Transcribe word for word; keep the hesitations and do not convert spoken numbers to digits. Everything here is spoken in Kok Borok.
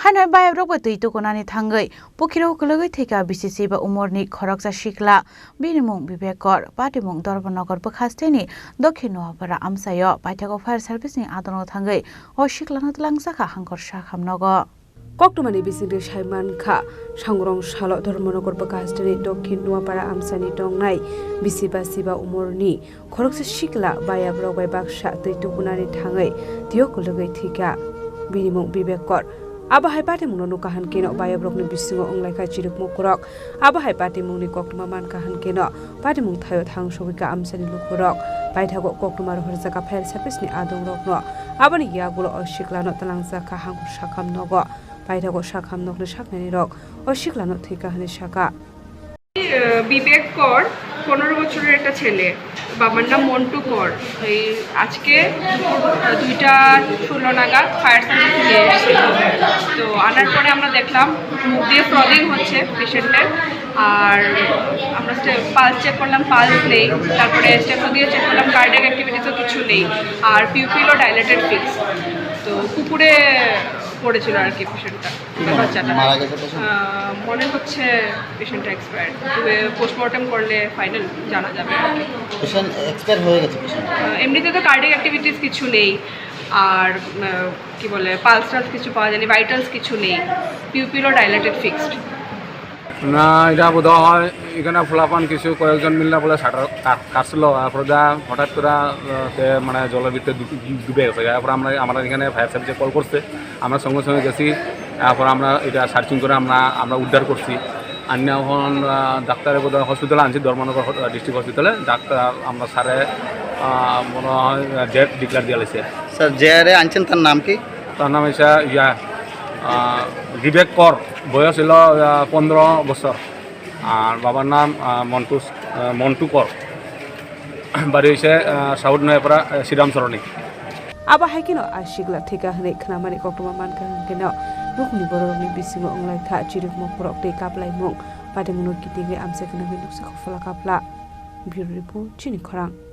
Haino bayabrok bai twi tukunani thangwi pukhirok kwlwgwi thwikha bisi siba umorni khoroksa sikla. Bini mung Bibek Kor, patimung Dharmanagar bwkhasteni Dokhin Noapara amchaio paithago fire service ni adongo thangwi o siklano twlangjakha hangkor sakhamnogo. Koktwmani bisingtwi saimankha, sangrong salo Dharmanagar bwkhasteni Dokhin Noapara amchaini tongnai bisi ba siba umorni khoroksa sikla bayabrok bai baksa twi tukunani thangwi twiyo kwlwgwi thwikha. Bini mung Bibek Kor. Abo hai patimungno nukha hankeno bayabrokni bisingo wnglaikha chirikmukurok. Abo hai patimungni koktwma mankha hankeno patimung thaio thang sogwikha amchaini lukurok. Paithago koktwma rohorjakha fire service ni adongrokno. Aboni yagulo o siklano twlangjakha hangkor sakhamnogo. Paithago sakhamnokni saknainirok o siklano thwikha hwnwi sakha. আহ, বিবেক কর, পনেরো বছরের একটা ছেলে, বাবার নাম মন্টু কর। এই আজকে দুপুর, আহ, দুইটা ষোলো নাগাদ ফায়ার সার্ভিস নিয়ে এসেছিল। তো আনার পরে আমরা দেখলাম মুখ দিয়ে ফ্রথিং হচ্ছে পেশেন্টের। আর আমরা পালস চেক করলাম, পালস নেই। তারপরে স্টেথো দিয়ে চেক করলাম, কার্ডিয়াক অ্যাক্টিভিটিসও কিছু নেই। আর পিউপিলও ডাইলেটেড ফিক্স। তো পুকুরে পড়েছিল আর কি পেশেন্টটা। কি মনে হচ্ছে? বাচ্চাটা। মারা গেছে পেশেন্ট? আহ, মনে হচ্ছে পেশেন্টটা এক্সপায়ার্ড। তবে পোস্টমর্টেম করলে ফাইনাল জানা যাবে আর কি। পেশেন্ট এক্সপায়ার হয়ে গেছে পেশেন্ট? আহ, এমনিতে তো কার্ডিয়াক অ্যাক্টিভিটিস কিছু নেই, আর, আহ, কি বলে, পালস টালস কিছু পাওয়া যায়নি, ভাইটালস কিছু নেই, পিউপিলও ডাইলেটেড ফিক্সড। না, এটা বোধ হয় এখানে ফুলাপান কিছু কয়েকজন মিললে বলে শাটার কা-, কাটছিল, তারপরে যা হঠাৎ করে, আহ, তে মানে জলের ভিতরে ডুব-, ডুবে গেছে। তারপর আমরা, আমরা এখানে ফায়ার সার্ভিসে কল করছে, আমরা সঙ্গে সঙ্গে গেছি। তারপর আমরা এটা সার্চিং করে আমরা, আমরা উদ্ধার করছি। আর না এখন, আহ, ডাক্তারে বোধহয় হসপিটালে আনছি, ধর্মনগর হ-, ডিস্ট্রিক্ট হসপিটালে। ডাক্তার আমরা স্যারে, আহ, মনে হয় ডেথ ডিক্লেয়ার দিয়ে লাইছে। স্যার, যে আরে আনছেন তার নাম কি? তার নাম হচ্ছে ইয়া, আহ, বিবেক কর, বয়স হলো, আহ, পনেরো বছর। আর বাবার নাম, আহ, মন্টু, আহ, মন্টু কর। বাড়ি হচ্ছে, আহ, সাউথ নয়াপাড়া, আহ, শ্রীরাম সরণি। Abo hai kheno a sikla thwikha hwnwi khnamani koktwma mankha hwnkhe no nukni bororokni bisingo wnglaikha chirikmukurok tei kaplaimung. Patimungno kitingwi amchai khwnagwi nukjakha phola kapla. Bureau Report, Chini Khorang.